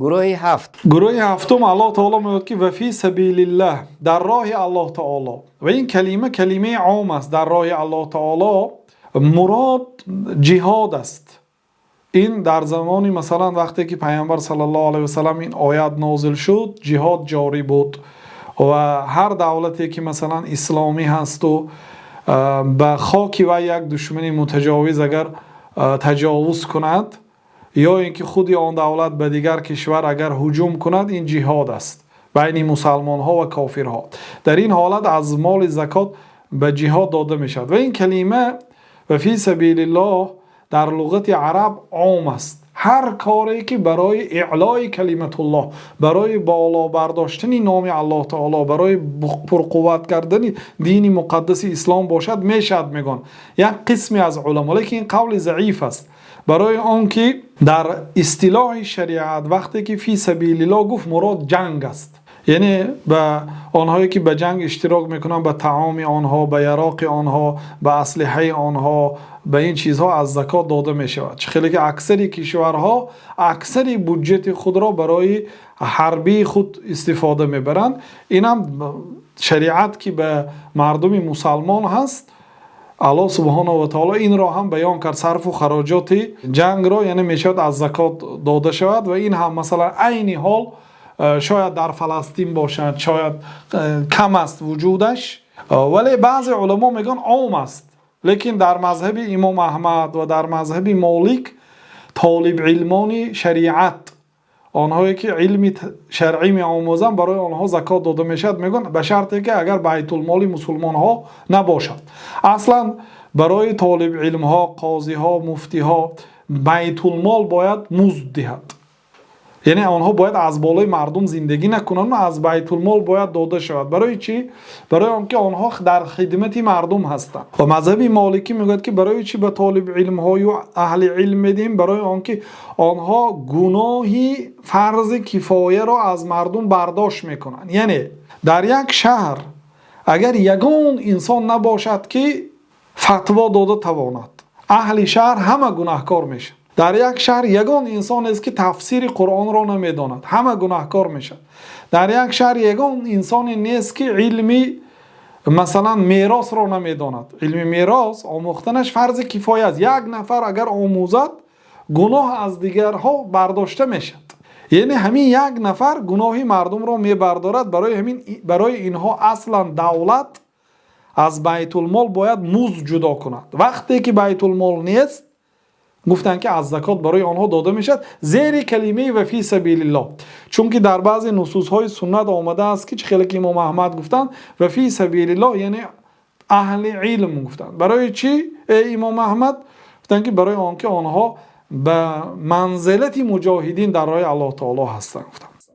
Гурӯҳи ҳафт. Гурӯҳи ҳафтум, Аллоҳ таоло мегӯяд, ки وفي سبيل الله, дар роҳи Аллоҳ таоло. Ва ин калима калимаи ом аст. Дар роҳи Аллоҳ таоло мурод ҷиҳод аст. Ин дар замони, масалан, вақте ки Пайғамбар саллаллоҳу алайҳи васаллам ин оят нозил шуд, ҷиҳод ҷорӣ буд ва ҳар давлате ки, масалан, исломӣ ҳасту ба хоки вай як душмани мутаҷовиз агар таҷовуз кунад ё ин ки худи он давлат ба дигар кишвар агар ҳуҷум кунад, ин ҷиҳод аст байни мусалмонҳо ва кофирҳо. Дар ин ҳолат аз моли закот ба ҷиҳод дода мешавад. Ва ин калима وفي سبيل الله дар луғати араб ом аст. Ҳар коре ки барои إعلاء كلمة الله, барои боло бардоштани номи Аллоҳ таоло, барои пурқувват кардани дини муқаддаси ислом бошад, мешавад, мегӯянд як қисме аз уламо. Лекин ин қавли заиф аст, барои он ки дар истилоҳи шариат вақте ки في سبيل الله гуфт, мурод ҷанг аст. Яъне ба онҳое ки ба ҷанг иштирок мекунанд, ба таоми онҳо, ба яроқи онҳо, ба аслиҳаи онҳо, ба ин чизҳо аз закот дода мешавад. Чӣ хеле ки аксари кишварҳо аксари буҷети худро барои ҳарбии худ истифода мебаранд, инам шариат ки ба мардуми мусалмон ҳаст, Аллоҳ субҳонаҳу ва таоло инро ҳам баён кард, сарфу хароҷоти ҷангро, яъне мешавад аз закот дода шавад. Ва ин ҳам, масалан, айни ҳол шояд дар Фаластин бошад, шояд кам аст вуҷудаш, вале баъзе уламо мегӯянд, ом аст. Лекин дар мазҳаби имом Аҳмад ва дар мазҳаби Молик толибилмони шариат, онҳое ки илми шаръӣ меомӯзанд, барои онҳо закот дода мешавад, мегӯянд, ба шарте ки агар байтулмоли мусулмонҳо набошад. Аслан барои толибилмҳо, қозиҳо, муфтиҳо байтулмол бояд музд диҳад, яъне онҳо бояд аз болои мардум зиндагӣ накунанд, аз байтулмол бояд дода шавад. Барои чӣ? Барои он ки онҳо дар хидмати мардум ҳастанд. Ва мазҳаби моликӣ мегӯяд, ки барои чӣ ба толибилмҳою аҳли илм медиҳем? Барои он ки онҳо гуноҳи фарзи кифояро аз мардум бардошт мекунанд. Яъне дар як шаҳр агар ягон инсон набошад, ки фатво дода тавонад, аҳли шаҳр ҳама гунаҳкор мешавад. Дар як шаҳр ягон инсон нест, ки тафсири Қуръонро намедонад, ҳама гунаҳкор мешавад. Дар як шаҳр ягон инсоне нест, ки илми, масалан, меросро намедонад. Илми мерос омӯхтанаш фарзи кифоя аст. Як нафар агар омӯзад, гуноҳ аз дигарҳо бардошта мешавад. Яъне ҳамин як нафар гуноҳи мардумро мебардорад. Барои ҳамин барои инҳо аслан давлат аз байтулмол бояд музд ҷудо кунад. Вақте ки байтулмол нест, гуфтанд, ки аз закот барои онҳо дода мешавад зери калимаи وفي سبيل الله, чунки дар баъзе нусусҳои суннат омадааст, ки чӣ хеле ки имом Аҳмад гуфтанд, وفي سبيل الله яъне аҳли илм гуфтанд. Барои чӣ, э имом Аҳмад? Гуфтанд, ки барои он ки онҳо ба манзилати муҷоҳидин дар роҳи Аллоҳ таоло ҳастанд, гуфтанд.